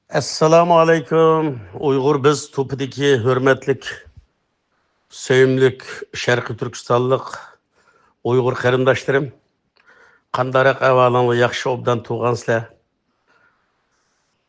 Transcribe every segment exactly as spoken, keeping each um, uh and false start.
ئەسسالامۇ ئەلەيكۇم، ئۇيغۇر بىز توپىدىكى ھۆرمەتلىك، سۆيۈملۈك شەرقىي تۈركىستانلىق ئۇيغۇر قېرىنداشلىرىم. قانداقراق ئەھۋالىڭلار، ياخشى ئوبدان تۇرغانسىلەر؟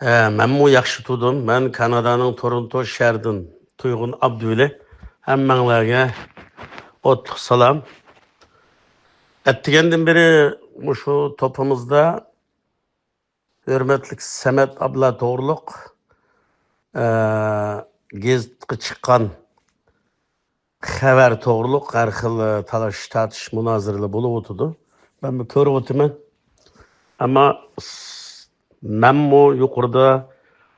ھە، مەنمۇ ياخشى تۇردۇم. مەن كانادانىڭ تورونتو شەھىرىدىن تۇيغۇن ئابدۇۋەلى. ھەممەڭلارگە ئوتلۇق سالام. ئەتىگەندىن بېرى مۇشۇ توپىمىزدا ھۆرمەتلىك سەمەت ئابلا توغرۇلۇق، ئە، گېزىتقا چىققان خەۋەر توغرۇلۇق ھەر خىل، ئە، تالاش-تارتىش، مۇنازىرىلەر بولۇپ ئولتۇرىدۇ. مەنمۇ كۆرۈپ ئولتۇرىمەن. ئەمما س-، مەنمۇ يۇقىرىدا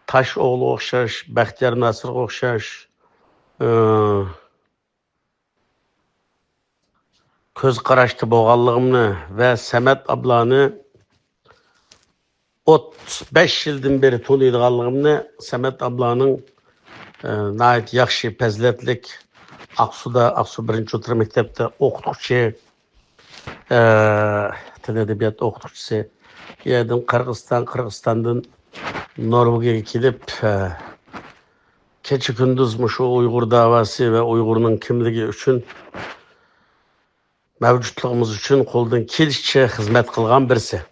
تاش ئوغلىغا ئوخشاش، بەختىيار ناسىرغا ئوخشاش، ئە، كۆز قاراشتا بولغانلىقىمنى ۋە سەمەت ئابلانى ئوتتۇز بەش يىلدىن بېرى تونۇيدىغانلىقىمنى، سەمەت ئابلانىڭ، ئە، ناھايىتى ياخشى، پەزىلەتلىك، ئاقسۇدا، ئاقسۇ بىرىنچى ئوتتۇرا مەكتەپتە ئوقۇتقۇچى، ئە، تىل ئەدەبىيات ئوقۇتقۇچىسى. ئۇ يەردىن قىرغىزىستان، قىرغىزىستاندىن نورۋېگىيەگە كېلىپ، ئە، كېچە-كۈندۈز مۇشۇ ئۇيغۇر داۋاسى ۋە ئۇيغۇرنىڭ كىملىكى ئۈچۈن، مەۋجۇتلۇقىمىز ئۈچۈن قولىدىن كېلىشىچە خىزمەت قىلغان بىرسى.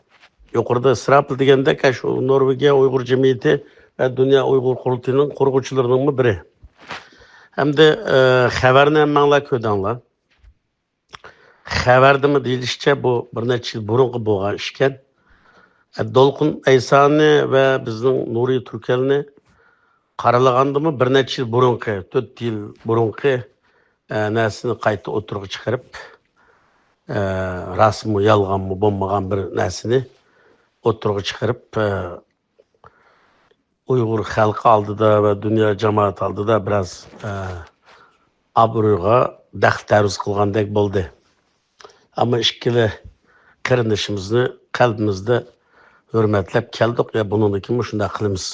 يۇقىرىدا ئىسراپىل دېگەندەك، شۇ نورۋېگىيە ئۇيغۇر جەمئىيىتى ۋە دۇنيا ئۇيغۇر قۇرۇلتىيىنىڭ قۇرغۇچىلىرىنىڭمۇ بىرى. ئەمدى، ئە، خەۋەرنى ھەممەڭلار كۆردۈڭلار. خەۋەردىمۇ دېيىلىشىچە، بۇ بىر نەچچە يىل بۇرۇنقى بولغان ئىشكەن. ئە، دولقۇن ئەيسانى ۋە بىزنىڭ نۇرى تۈركەلنى قارىلىغاندىمۇ بىر نەچچە يىل بۇرۇنقى، تۆت يىل بۇرۇنقى، ئە، نەرسىنى قايتا ئوتتۇرىغا چىقىرىپ، ئە، راستمۇ، يالغانمۇ بولمىغان بىر نەرسىنى ئوتتۇرىغا چىقىرىپ، ئە، ئۇيغۇر خەلقى ئالدىدا ۋە دۇنيا جامائەت ئالدىدا بىراز، ئە، ئابرۇيغا دەخلى تەرۇز قىلغاندەك بولدى. ئەمما ئىككىلا قېرىندىشىمىزنى قەلبىمىزدە ھۆرمەتلەپ كەلدۇق، يا بۇنىڭدىن كېيىنمۇ شۇنداق قىلىمىز.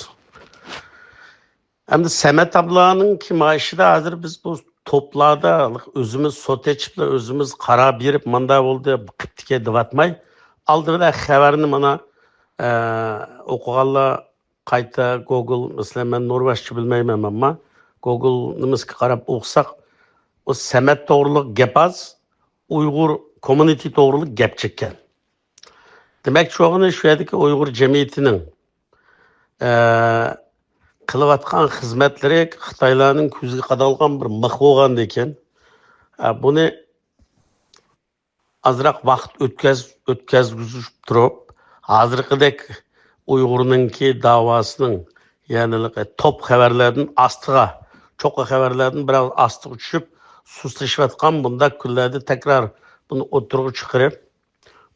ئەمدى سەمەت ئابلانىڭكى مائىشىدا ھازىر بىز بۇ توپلاردا ئۆزىمىز سوت ئېچىپلا، ئۆزىمىز قارار بېرىپ، ماندا بولدى، قىپتىكەن دەۋاتماي، ئالدى بىلەن خەۋەرنى مانا، ئە، ئوقۇغانلار قايتا گوگل، مەسىلەن، مەن نورۋېجچە بىلمەيمەن، ئەمما گوگل نېمىسىگە قاراپ ئوقۇساق، ئۇ سەمەت توغرۇلۇق گەپ ئاز، ئۇيغۇر كوممۇنىتى توغرۇلۇق گەپ چىققان. دېمەكچى بولغىنى، شۇ يەردىكى ئۇيغۇر جەمئىيىتىنىڭ، ئە، قىلىۋاتقان خىزمەتلىرى خىتايلارنىڭ كۆزىگە قادالغان بىر مىخ بولغاندىكىن، ئە، بۇنى ئازراق ۋاقىت ئۆتكەز-، ئۆتكەزگۈزۈپ تۇرۇپ، ھازىرقىدەك ئۇيغۇرنىڭكى داۋاسىنىڭ، يەنى توپ خەۋەرلەردىن ئاستىغا، چوققا خەۋەرلەردىن بىراز ئاستىغا چۈشۈپ، سۇسلىشىۋاتقان بۇنداق كۈنلەردە تەكرار بۇنى ئوتتۇرىغا چىقىرىپ،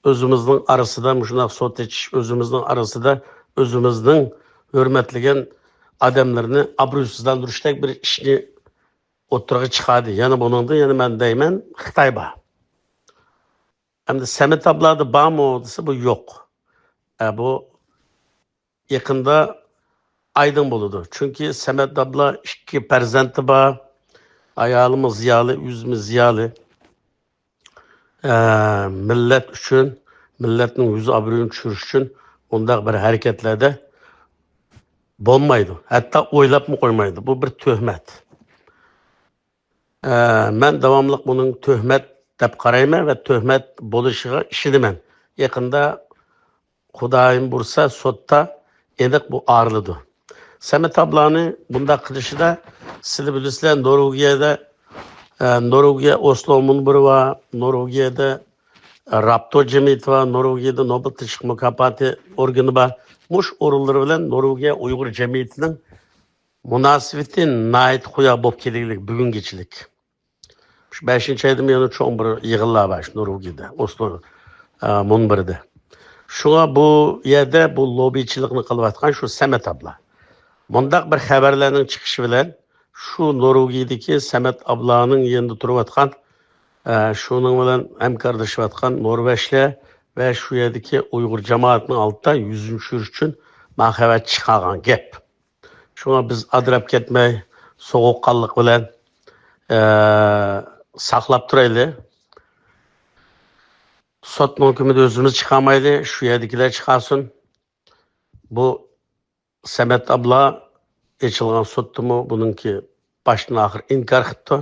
ئۆزىمىزنىڭ ئارىسىدا مۇشۇنداق سوت ئېچىش، ئۆزىمىزنىڭ ئارىسىدا ئۆزىمىزنىڭ ھۆرمەتلىگەن ئادەملىرىنى ئابرۇيسىزلاندۇرۇشتەك بىر ئىشنى ئوتتۇرىغا چىقاردى. يەنە بۇنىڭدا يەنە مەن دەيمەن، خىتاي بار. ئەمدى سەمەت ئابلادا بارمۇ دېسە، بۇ يوق. ئە، بۇ يېقىندا ئايدىڭ بولىدۇ. چۈنكى سەمەت ئابلا ئىككى پەرزەنتى بار. ئايالىمۇ زىيالىي، ئۆزىمۇ زىيالىي. ئە، مىللەت ئۈچۈن، مىللەتنىڭ يۈز ئابرۇيىنى چۈشۈرۈش ئۈچۈن ئۇنداق بىر ھەرىكەتلەردە بولمايدۇ. ھەتتا ئويلاپمۇ قويمايدۇ. بۇ بىر تۆھمەت. ئە، مەن داۋاملىق بۇنىڭ تۆھمەت دەپ قارايمەن ۋە تۆھمەت بولۇشىغا ئىشىنىمەن. يېقىندا خۇدايىم بۇيرۇسا سوتتا ئېنىق بۇ ئايرىلىدۇ. سەمەت ئابلانى بۇنداق قىلىشىدا سىلەر بىلىسىلەر، نورۋېگىيەدە، ئە، نورۋېگىيە ئوسلو مۇنبىرى بار، نورۋېگىيەدە، ئە، رابتو جەمئىيىتى بار، نورۋېگىيەدە نوبېل تىنچلىق مۇكاپاتى ئورگىنى بار. مۇشۇ ئورۇنلىرى بىلەن نورۋېگىيە ئۇيغۇر جەمئىيىتىنىڭ مۇناسىۋىتى ناھايىتى قويۇق بولۇپ كېلىگلىك بۈگۈنگىچىلىك. شۇ بەشىنچى ئايدىمۇ يەنە چوڭ بىر يىغىنلار بار شۇ نورۋېگىيەدە، ئوسلو، ئە، مۇنبىرىدە. شۇڭا بۇ يەردە بۇ لوببىچىلىقنى قىلىۋاتقان شۇ سەمەت ئابلا. مۇنداق بىر خەۋەرلەرنىڭ چىقىشى بىلەن شۇ نورۋېگىيەدىكى سەمەت ئابلانىڭ يېنىدا تۇرۇۋاتقان، ئە، شۇنىڭ بىلەن ھەمكارلىشىۋاتقان نورۋېجلەر ۋە شۇ يەردىكى ئۇيغۇر جامائەتنىڭ ئالدىدا يۈزىنى چۈشۈرۈش ئۈچۈن ماڭا خەۋەر چىقارغان گەپ. شۇڭا بىز ئادىراپ كەتمەي، سوغۇققانلىق بىلەن، ئە، ساقلاپ تۇرايلى. سوتنىڭ ھۆكمىنى ئۆزىمىز چىقارمايلى، شۇ يەردىكىلەر چىقارسۇن. بۇ سەمەت ئابلا ئېچىلغان سوتتىمۇ بۇنىڭكى باشتىن ئاخىر ئىنكار قىپتۇ.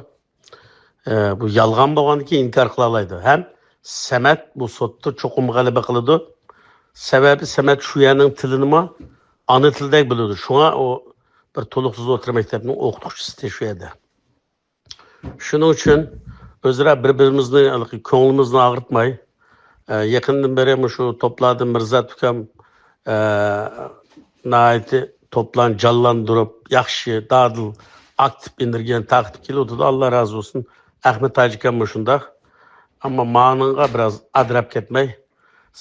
ئە، بۇ يالغان بولغاندىكىن ئىنكار قىلالايدۇ. ھەم سەمەت بۇ سوتتا چوقۇم غەلىبە قىلىدۇ. سەۋەبى سەمەت شۇ يەرنىڭ تىلىنىمۇ ئانا تىلدەك بىلىدۇ. شۇڭا ئۇ بىر تولۇقسىز ئوتتۇرا مەكتەپنىڭ ئوقۇتقۇچىسى شۇ يەردە. شۇنىڭ ئۈچۈن ئۆزئارا بىر-بىرىمىزنى، ھېلىقى كۆڭلىمىزنى ئاغرىتماي، ئە، يېقىندىن بېرى مۇشۇ توپلاردىن مىرزات ئۇكام، ئە، ناھايىتى توپلارنى جانلاندۇرۇپ، ياخشى، دادىل، ئاكتىپ ئېنېرگىيەنى تارقىتىپ كېلىۋاتىدۇ. ئاللا رازى بولسۇن. ئەخمەت ھاجى ئۇكاممۇ شۇنداق. ئەمما مانىڭغا بىراز ئادىراپ كەتمەي،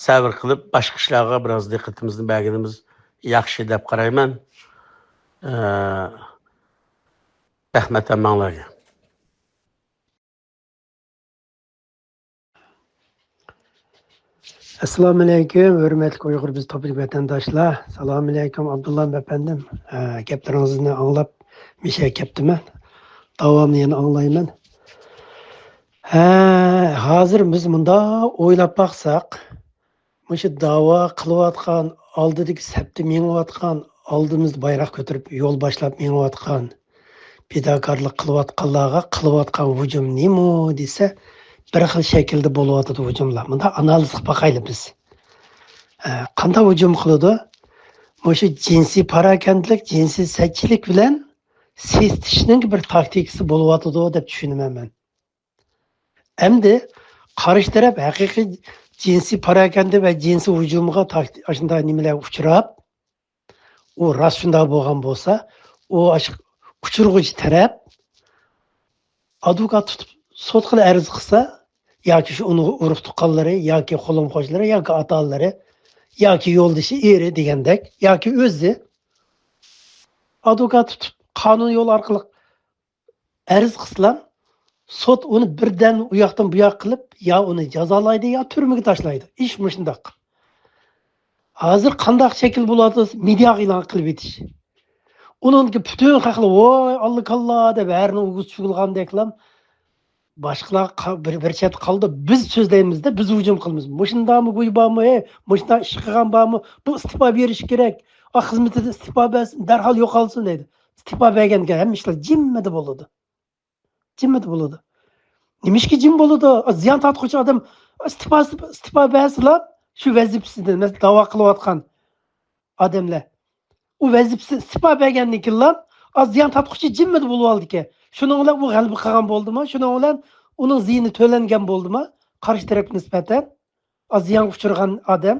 سەۋر قىلىپ، باشقا ئىشلارغا بىراز دىققىتىمىزنى بەرگىنىمىز ياخشى دەپ قارايمەن. ئە، رەھمەت ھەممەڭلارگە. ئەسسالامۇئەلەيكۇم، ھۆرمەتلىك ئۇيغۇر بىز توپىدىكى ۋەتەنداشلار. سالامۇئەلەيكۇم، ئابدۇللا ئەپەندىم. ھە، گەپلىرىڭىزنى ئاڭلاپ، مىشە كەپتىمەن. داۋامىنى يەنە ئاڭلايمەن. ھە، ھازىر بىز مۇنداق ئويلاپ باقساق، مۇشۇ داۋا قىلىۋاتقان، ئالدىدىكى سەپتە مېڭىۋاتقان، ئالدىمىزدا بايراق كۆتۈرۈپ يول باشلاپ مېڭىۋاتقان، پىداكارلىق قىلىۋاتقانلارغا قىلىۋاتقان ھۇجۇم نېمە دېسە، بىر خىل شەكىلدە بولۇۋاتىدۇ ھۇجۇملار. مۇنداق ئانالىز قىلىپ باقايلى بىز. ئە، قانداق ھۇجۇم قىلىدۇ؟ مۇشۇ جىنسىي پاراكەندىلىك، جىنسىي سەتچىلىك بىلەن سېسىتىشنىڭ بىر تاكتىكىسى بولۇۋاتىدۇ دەپ چۈشىنىمەن مەن. ئەمدى قارشى تەرەپ ھەقىقىي جىنسىي پاراكەندە ۋە جىنسىي ھۇجۇمغا تاكت-، ئاشۇنداق نېمىلەرگە ئۇچراپ، ئۇ راست شۇنداق بولغان بولسا، ئۇ ئاشۇ ئۇچۇرغۇچى تەرەپ ئادۋوكات تۇتۇپ سوتقا ئەرز قىلسا، ياكى شۇ ئۇنىڭ ئۇرۇق تۇغقانلىرى، ياكى قولۇم-قوشنىلىرى، ياكى ئاتا-ئانىلىرى، ياكى يولدىشى، ئېرى دېگەندەك، ياكى ئۆزى ئادۋوكات تۇتۇپ قانۇن يولى ئارقىلىق ئەرز قىلسىلا، سوت ئۇنى بىردەم ئۇ ياقتىن بۇ ياق قىلىپ، يا ئۇنى جازالايدۇ، يا تۈرمىگە تاشلايدۇ. ئىش مۇشۇنداق. ھازىر قانداق شەكىل بولۇۋاتىدۇ؟ مېدىياغا ئېلان قىلىۋېتىش. ئۇنىڭدىكى پۈتۈن خەقلەر، ۋاي، ئاللا-كاللا دەپ، ھەرىنىڭ ئۆگزىسى چۈگۈلغاندەكلا باشقىلار قا-، بىر، بىر چەتتە قالدى. بىز سۆزلەيمىزدە، بىز ھۇجۇم قىلىمىز. مۇشۇنداقمۇ گۇي بارمۇ؟ ھەي، مۇشۇنداق ئىش قىلغان بارمۇ؟ بۇ ئىستېپا بېرىشى كېرەك. ئا، خىزمىتىدىن ئىستېپا بەرسۇن، دەرھال يوقالسۇن دەيدۇ. ئىستېپا بەرگەندىكىن ھەممە ئىشلار جىممىدە بولىدۇ. جىممىدە بولىدۇ. نېمىشقا جىم بولىدۇ؟ زىيان تارتقۇچى ئادەم ئىستېپا، ئىستېپا بەرسىلا، شۇ ۋەزىپىسىدىن، مەسىلەن، داۋا قىلىۋاتقان ئادەملەر. ئۇ ۋەزىپىسىدىن ئىستېپا بەرگەندىن كېيىنلا، ئاز زىيان تارتقۇچى جىممىدە بولۇۋالىدىكەن. شۇنىڭ بىلەن ئۇ غەلىبە قىلغان بولدىمۇ؟ شۇنىڭ بىلەن ئۇنىڭ زىيىنى تۆلەنگەن بولدىمۇ؟ قارشى تەرەپكە نىسبەتەن ئاز زىيانغا ئۇچرىغان ئادەم.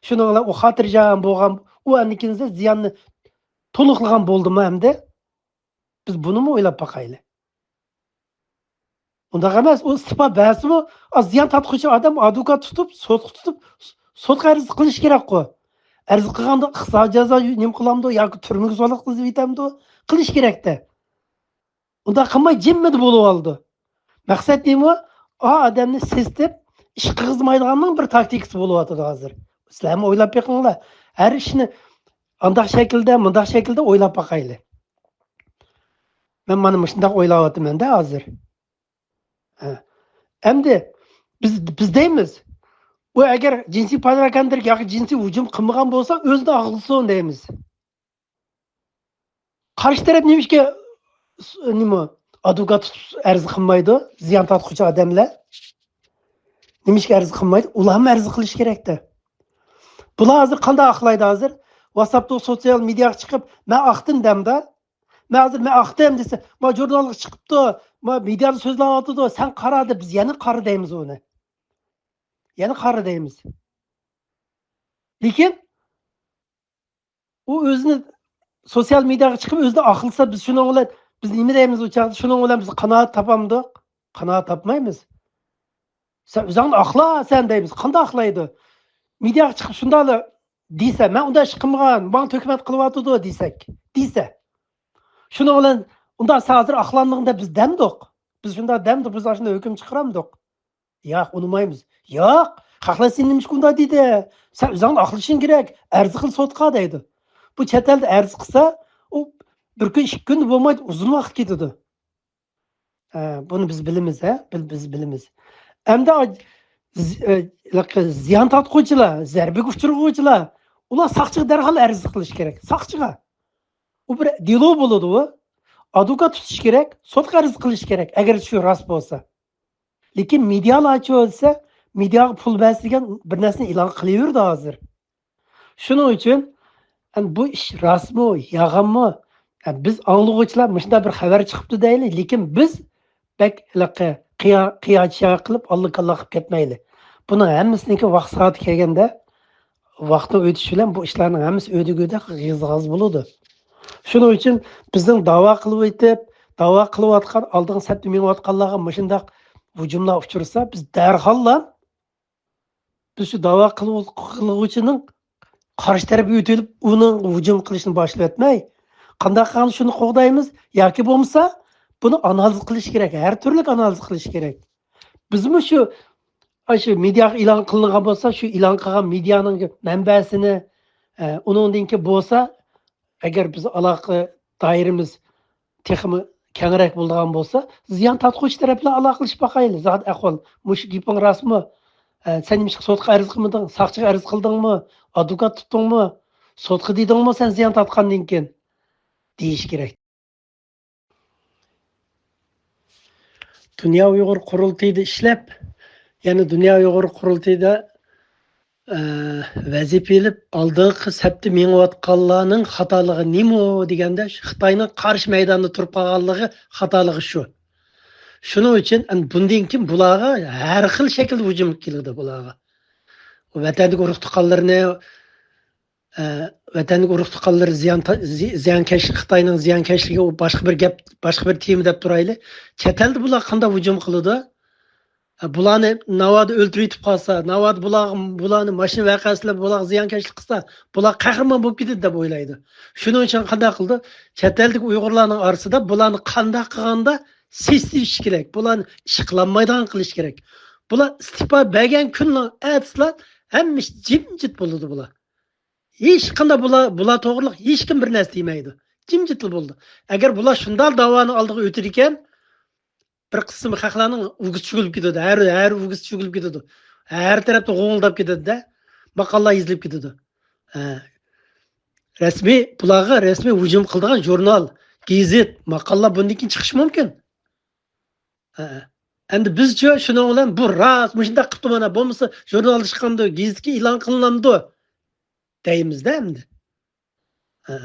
شۇنىڭ بىلەن ئۇ خاتىرجەم بولغان، ئۇ ئەنىكىنسە زىياننى تولۇقلىغان بولدىمۇ ئەمدى؟ بىز بۇنىمۇ ئويلاپ باقايلى. ئۇنداق ئەمەس، ئۇ ئىستېپا بەرسىمۇ، ئا، زىيان تارتقۇچى ئادەم ئادۋوكات تۇتۇپ، سوتقا تۇتۇپ، سوتقا ئەرز قىلىش كېرەكقۇ. ئەرز قىلغاندا ئىقتىسادىي جازا نېمە قىلامدۇ ياكى تۈرمىگە سولاپ قىلىۋېتەمدۇ؟ قىلىش كېرەكتە. ئۇنداق قىلماي جىممىدە بولۇۋالىدۇ. مەقسەت نېمە؟ ئا ئادەمنى سېسىتىپ، ئىش قىلغۇزمايدىغاننىڭ بىر تاكتىكىسى بولۇۋاتىدۇ ھازىر. سىلەرمۇ ئويلاپ بېقىڭلار. ھەر ئىشنى ئانداق شەكىلدە، مۇنداق شەكىلدە ئويلاپ باقايلى. مەن مانا مۇشۇنداق ئويلاۋاتىمەن-دە ھازىر. ھە. ئەمدى بىز، بىز دەيمىز، ئۇ ئەگەر جىنسىي پاراكەندىلىك ياكى جىنسىي ھۇجۇم قىلمىغان بولسا، ئۆزىنى ئاقلىسۇن دەيمىز. قارشى تەرەپ نېمىشقا، نېمە، ئادۋوكات تۇتۇپ ئەرز قىلمايدۇ؟ زىيان تارتقۇچى ئادەملەر نېمىشقا ئەرز قىلمايدۇ؟ ئۇلارمۇ ئەرز قىلىش كېرەكتە. بۇلار ھازىر قانداق ئاقلايدۇ ھازىر؟ ۋاتساپتا، سوتسىيال مېدىياغا چىقىپ، مەن ئاقتىم دەمدا. مەن ھازىر مەن ئاقتىم دېسە، ما ژۇرنالغا چىقىپتۇ، ما مېدىيادا سۆزلەۋاتىدۇ، سەن قارا دەپ بىز يەنە قارا دەيمىز ئۇنى. يەنە قارا دەيمىز. لېكىن ئۇ ئۆزىنى سوتسىيال مېدىياغا چىقىپ ئۆزىنى ئاقلىسا، بىز شۇنىڭ بىلەن، بىز نېمە دەيمىز ئۇ چاغدا؟ شۇنىڭ بىلەن بىز قانائەت تاپامدۇق؟ قانائەت تاپمايمىز. سەن ئۆزۈڭنى ئاقلا سەن دەيمىز. قانداق ئاقلايدۇ؟ مېدىياغا چىقىپ شۇنداقلا دېسە، مەن ئۇنداق ئىش قىلمىغان، ماڭا تۆھمەت قىلىۋاتىدۇ دېسەك، دېسە. شۇنىڭ بىلەن ئۇنداق سەن ھازىر ئاقلاندىڭ دەپ بىز دەمدۇق. بىز شۇنداق دەمدۇق، بىز ئاشۇنداق ھۆكۈم چىقىرامدۇق؟ ياق، ئۇنىمايمىز. ياق، خەقلەر سېنى نېمىشقا ئۇنداق دېدى؟ سەن ئۆزۈڭنى ئاقلىشىڭ كېرەك، ئەرز قىل سوتقا دەيدۇ. بۇ چەت ئەلدە ئەرز قىلسا، ئۇ بىر كۈن، ئىككى كۈن بولمايدۇ، ئۇزۇن ۋاقىت كېتىدۇ. ھە، بۇنى بىز بىلىمىز، ھە؟ بىل-، بىز بىلىمىز. ئەمدى ئا-، ز-، ئە، زىيان تارتقۇچىلار، زەربىگە ئۇچرىغۇچىلار، ئۇلار ساقچىغا دەرھال ئەرز قىلىشى كېرەك. ساقچىغا. ئۇ بىر دېلو بولىدۇ. ئۇ ئادۋوكات تۇتۇش كېرەك، سوتقا ئەرز قىلىش كېرەك، ئەگەر شۇ راست بولسا. لېكىن مېدىيالارچۇ دېسە، مېدىياغا پۇل بەرسە دېگەن بىر نەرسىنى ئېلان قىلىۋېرىدۇ ھازىر. شۇنىڭ ئۈچۈن، ئەن، بۇ ئىش راستمۇ، يالغانمۇ؟ ئە، بىز ئاڭلىغۇچىلار مۇشۇنداق بىر خەۋەر چىقىپتۇ دەيلى، لېكىن بىز بەك ھېلىقى قىيا-، قىياچىيا قىلىپ، ئاللا-كاللا قىلىپ كەتمەيلى. بۇنىڭ ھەممىسىنىڭكى ۋاقىت سائىتى كەلگەندە، ۋاقىتنىڭ ئۆتۈشى بىلەن بۇ ئىشلارنىڭ ھەممىسى ئۆدۈگۈدەك غىز-غاز بولىدۇ. شۇنىڭ ئۈچۈن بىزنىڭ داۋا قىلىۋېتىپ، داۋا قىلىۋاتقان، ئالدىنقى سەپتە مېڭىۋاتقانلارغا مۇشۇنداق ھۇجۇملار ئۇچرىسا، بىز دەرھاللا بىز شۇ داۋا قىلغۇ-، قىلغۇچىنىڭ قارشى تەرەپكە ئۆتۈۋېلىپ، ئۇنىڭ ھۇجۇم قىلىشىنى باشلىۋەتمەي، قانداق قىلغاندا شۇنى قوغدايمىز ياكى بولمىسا بۇنى ئانالىز قىلىش كېرەك، ھەر تۈرلۈك ئانالىز قىلىش كېرەك. بىزمۇ شۇ، ئاشۇ مېدىياغا ئېلان قىلىنغان بولسا، شۇ ئېلان قىلغان مېدىيانىڭ مەنبەسىنى، ئە، ئۇنىڭدىن كېيىن بولسا، ئەگەر بىز ئالاقە دائىرىمىز تېخىمۇ كەڭرەك بولىدىغان بولسا، زىيان تارتقۇچى تەرەپ بىلەن ئالاقىلىشىپ باقايلى. زادى ئەھۋال، مۇشۇ گېپىڭ راستمۇ؟ ئە، سەن نېمىشقا سوتقا ئەرز قىلمىدىڭ؟ ساقچىغا ئەرز قىلدىڭمۇ؟ ئادۋوكات تۇتتۇڭمۇ؟ سوتقا دېدىڭمۇ سەن زىيان تارتقاندىن كېيىن؟ دېيىش كېرەك. دۇنيا ئۇيغۇر قۇرۇلتىيىدا ئىشلەپ، يەنە دۇنيا ئۇيغۇر قۇرۇلتىيىدا، ئە، ۋەزىپە ئېلىپ، ئالدىنقى سەپتە مېڭىۋاتقانلارنىڭ خاتالىقى نېمە دېگەندە، خىتاينىڭ قارشى مەيداندا تۇرۇپ قالغانلىقى خاتالىقى شۇ. شۇنىڭ ئۈچۈن، ئەن، بۇندىن كېيىن بۇلارغا ھەر خىل شەكىلدە ھۇجۇم كېلىدۇ بۇلارغا. ۋەتەندىكى ئۇرۇق تۇغقانلىرىنى، ئە، ۋەتەندىكى ئۇرۇق تۇغقانلىرى زىيان تا-، زى-، زىيانكەشلىك، خىتاينىڭ زىيانكەشلىكى، ئۇ باشقا بىر گەپ، باشقا بىر تېما دەپ تۇرايلى. چەت ئەلدە بۇلار قانداق ھۇجۇم قىلىدۇ؟ ئە، بۇلارنى ناۋادا ئۆلتۈرۈۋېتىپ قالسا، ناۋادا بۇلار، بۇلارنى ماشىنا ۋەقەسى بىلەن بۇلارغا زىيانكەشلىك قىلسا، بۇلار قەھرىمان بولۇپ كېتىدۇ دەپ ئويلايدۇ. شۇنىڭ ئۈچۈن قانداق قىلىدۇ؟ چەت ئەلدىكى ئۇيغۇرلارنىڭ ئارىسىدا بۇلارنى قانداق قىلغاندا سېسىتىش كېرەك، بۇلارنى ئىش قىلالمايدىغان قىلىش كېرەك. بۇلار ئىستېپا بەرگەن كۈننىڭ ئەتىسىلا ھەممە ئىش جىمجىت بولىدۇ بۇلار. ھېچقانداق بۇلار، بۇلار توغرىلىق ھېچكىم بىر نەرسە دېمەيدۇ. جىمجىتلا بولىدۇ. ئەگەر بۇلار شۇنداق داۋانىڭ ئالدىغا ئۆتىدىكەن، بىر قىسىم خەقلەرنىڭ ئۇگىسى چۈگۈلۈپ كېتىدۇ. ھەر، ھەر ئۇگىسى چۈگۈلۈپ كېتىدۇ. ھەر تەرەپتە غوڭۇلداپ كېتىدۇ-دە. ماقالىلار يېزىلىپ كېتىدۇ. ھە. رەسمىي، بۇلارغا رەسمىي ھۇجۇم قىلىدىغان ژۇرنال، گېزىت، ماقالىلار بۇندىن كېيىن چىقىشى مۇمكىن. ھە. ئەمدى بىزچۇ شۇنىڭ بىلەن بۇ راست، مۇشۇنداق قىپتۇ مانا، بولمىسا ژۇرنالدا چىققاندا، گېزىتكە ئېلان قىلىنامدۇ؟ دەيمىز-دە ئەمدى. ھە.